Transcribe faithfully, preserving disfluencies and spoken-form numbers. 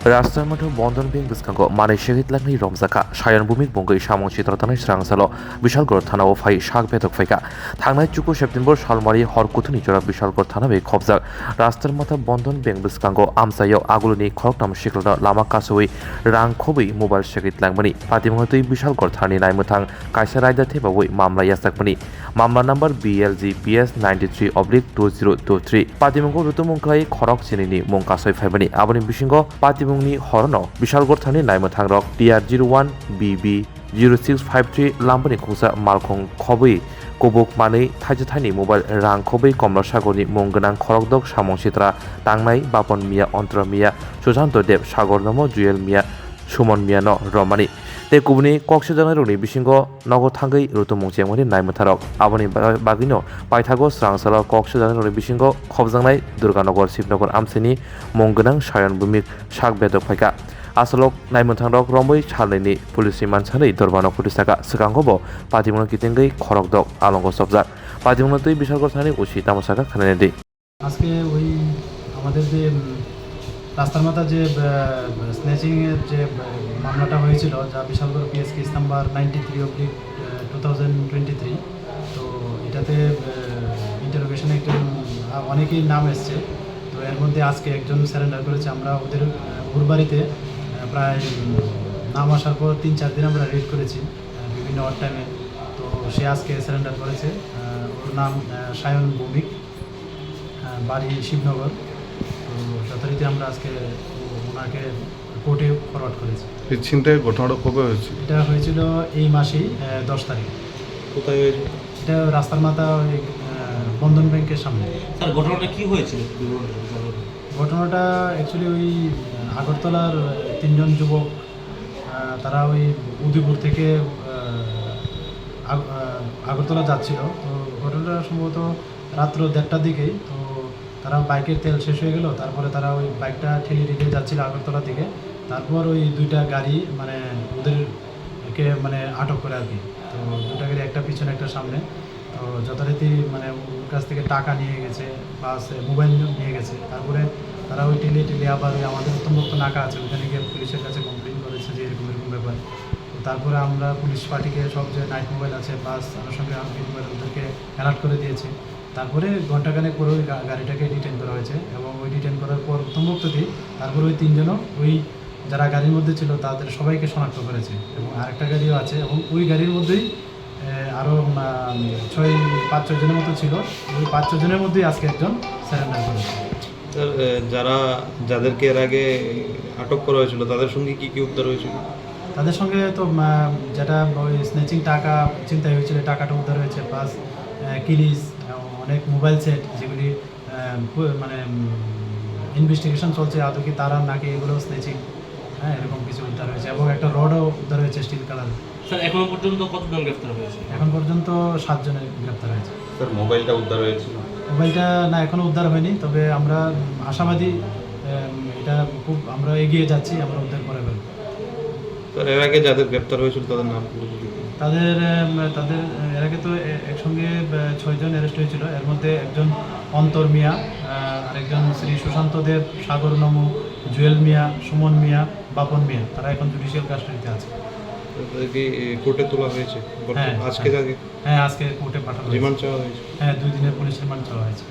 Rastamatha Bondon Bank bwskango manwi shahid langni romjakha. Sayan Bhumik bungwi samung sitra tanai srangsalo Bishalgarh thanao phai sak bedok phaikha. Thangnai chuku September salmari hor kuthuni jora Bishalgarh thana bai khobjak. Rastamatha Bondon Bank bwskango amchaio aguluni khoroktham siklano lama kasowi rang khobwi mobile shahid langmani. Patimungno twi Bishalgarh thanani naimwthang kaisa raida thepawi mamla yachakmani. Mamla number B L G P S ninety three oblique two zero two three. Patimungo rutumung khlai khorok chinini mung kasoi phaimani. Aboni bisingo patimungni horono Bishalgarh thani naimwthangrok T R zero one B B zero six five three lambani khungsa malkhung khobwi kubuk manwi thaisa thaini mobile rang khobwi Komla Sagorni mung gwnang khorokdok samung sitra tangnai Bapon Miya, Ontro Miya, Susanto Deb, Sagor Nomo, Juyel Miya, Sumon Miyano romani. Tei kubuni kok sijaknairokni bisingo nogo thangwi rutumung chengmani naimwtharok. Aboni ba-, bagwino paithago srangsalo kok sijaknairokni bisingo khobjaknai Durganagar, Shibnagar amchaini mung gwnang Sayan Bhumik sak bedok phaikha. Asolok naimwthangrok romwi salnwini police remand sanwi dorbano khuti saka. Swkango bo patimungno kitingwi khorokdok alongo chopjak. Patimungno twi Bishalgarh thani O C tamo saka khwnanai di. আজকে ওই আমাদের যে, উম, রাস্তার মাথা যে, আহ, স্ন্যাচিংয়ের যে, আহ, মামলাটা হয়েছিল, যা Bishalgarh PS case number ninety three oblique, ah, two thousand twenty three. তো এটাতে, আহ, ইন্টারোগেশনে একজন, আহ, অনেকেই নাম এসছে। তো এর মধ্যে আজকে একজন সারেন্ডার করেছে। আমরা ওদের, আহ, ওর বাড়িতে, আহ, প্রায়, উম, নাম আসার পর তিন চার দিন আমরা রেড করেছি, আহ, বিভিন্ন অড টাইমে। তো সে আজকে সারেন্ডার করেছে। আহ, ওর নাম, আহ, সায়ন ভৌমিক। আহ, বাড়ি শিবনগর। তো যথারীতি আমরা আজকে ও-, ওনাকে কোর্টে ফরওয়ার্ড করেছি। এই ছিনতাইয়ের ঘটনাটা কবে হয়েছিল? এটা হয়েছিল এই মাসেই, আহ, দশ তারিখ। কোথায় হয়েছিল? এটা রাস্তার মাথা ওই, আহ, বন্ধন ব্যাংকের সামনে। স্যার, ঘটনাটা কি হয়েছিল একটু বিবরণ জানাবেন? ঘটনাটা actually ওই, আহ, আগরতলার, আহ, তিনজন যুবক, আহ, তারা ওই উদয়পুর থেকে, আহ, আগ-, আহ, আগরতলা যাচ্ছিল। তো ঘটনাটা সম্ভবত রাত্র দেড়টার দিকেই। তো তারা বাইকের তেল শেষ হয়ে গেল, তারপরে তারা ওই বাইকটা ঠেলে ঠেলে যাচ্ছিল আগরতলা দিকে। তারপর ওই দুইটা গাড়ি মানে ওদেরকে মানে আটক করে আর কি। তো দুইটা গাড়ি, একটা পিছনে একটা সামনে। তো যথারীতি মানে ওর কাছ থেকে টাকা নিয়ে গেছে, প্লাস মোবাইল নিয়ে গেছে। তারপরে তারা ওই ঠেলে ঠেলে আবার ওই আমাদের উত্তমভক্ত নাকা আছে, ওখানে গিয়ে পুলিশের কাছে কমপ্লেন করেছে যে এরকম এরকম ব্যাপার। তো তারপরে আমরা পুলিশ পার্টিকে সব যে নাইট মোবাইল আছে, প্লাস আনুষঙ্গিক আরও মোবাইল ওদেরকে অ্যালার্ট করে দিয়েছি। তারপরে ঘন্টাখানেক পরে ওই গা-, গাড়িটাকে ডিটেন করা হয়েছে এবং ওই ডিটেন করার পর প্রথম বক্তব্যে তারপরে ওই তিনজনও ওই যারা গাড়ির মধ্যে ছিল তাদের সবাইকে শনাক্ত করেছে এবং আরেকটা গাড়িও আছে এবং ওই গাড়ির মধ্যেই, এ, আরও, উম, ছয়, পাঁচ ছয় জনের মতো ছিল। ওই পাঁচ ছয় জনের মধ্যেই আজকে একজন সারেন্ডার করেছে। স্যার, এ, যারা, যাদেরকে এর আগে আটক করা হয়েছিল, তাদের সঙ্গে কি কি উদ্ধার হয়েছিল? তাদের সঙ্গে তো, উম, যেটা ওই স্ন্যাচিং টাকা ছিনতাই হয়েছিল, টাকাটা উদ্ধার হয়েছে, প্লাস, এ, কিলিস, এ, অনেক মোবাইল সেট, যেগুলি, এ, পু-, মানে, উম, ইনভেস্টিগেশন চলছে, আদৌ কি তারা নাকি এগুলো স্ন্যাচিং, হ্যাঁ, এরকম কিছু উদ্ধার হয়েছে এবং একটা রডও উদ্ধার হয়েছে স্টিল কালার। স্যার, এখনো পর্যন্ত কতজন গ্রেফতার হয়েছে? এখন পর্যন্ত সাতজনের গ্রেফতার হয়েছে। স্যার, মোবাইলটা উদ্ধার হয়েছিল? মোবাইলটা না, এখনো উদ্ধার হয়নি, তবে আমরা, উম, আশাবাদী, উম, এটা খুব, আমরা এগিয়ে যাচ্ছি, আমরা উদ্ধার করে ফেলবো। স্যার, এর আগে যাদের গ্রেফতার হয়েছিল তাদের নাম পরিচিতি কি? তাদের, উম, তাদের, উম, এর আগে তো এ-, একসঙ্গে, উম, ছয়জন অ্যারেস্ট হয়েছিল, এর মধ্যে একজন অন্তর মিয়া, আহ, আরেকজন শ্রী সুশান্ত দেব, সাগর নম, জুয়েল মিয়া, সুমন মিয়া, বাপন মিয়া, তারা এখন জুডিশিয়াল কাস্টডিতে আছে। তাদেরকে, এ, কোর্টে তোলা হয়েছে? বর্তমান হ্যাঁ, আজকে হ্যাঁ। তাকে হ্যাঁ, আজকে কোর্টে পাঠানো হয়েছে। রিমান্ড চাওয়া হয়েছে? হ্যাঁ, দুই দিনের পুলিশ রিমান্ড চাওয়া হয়েছে।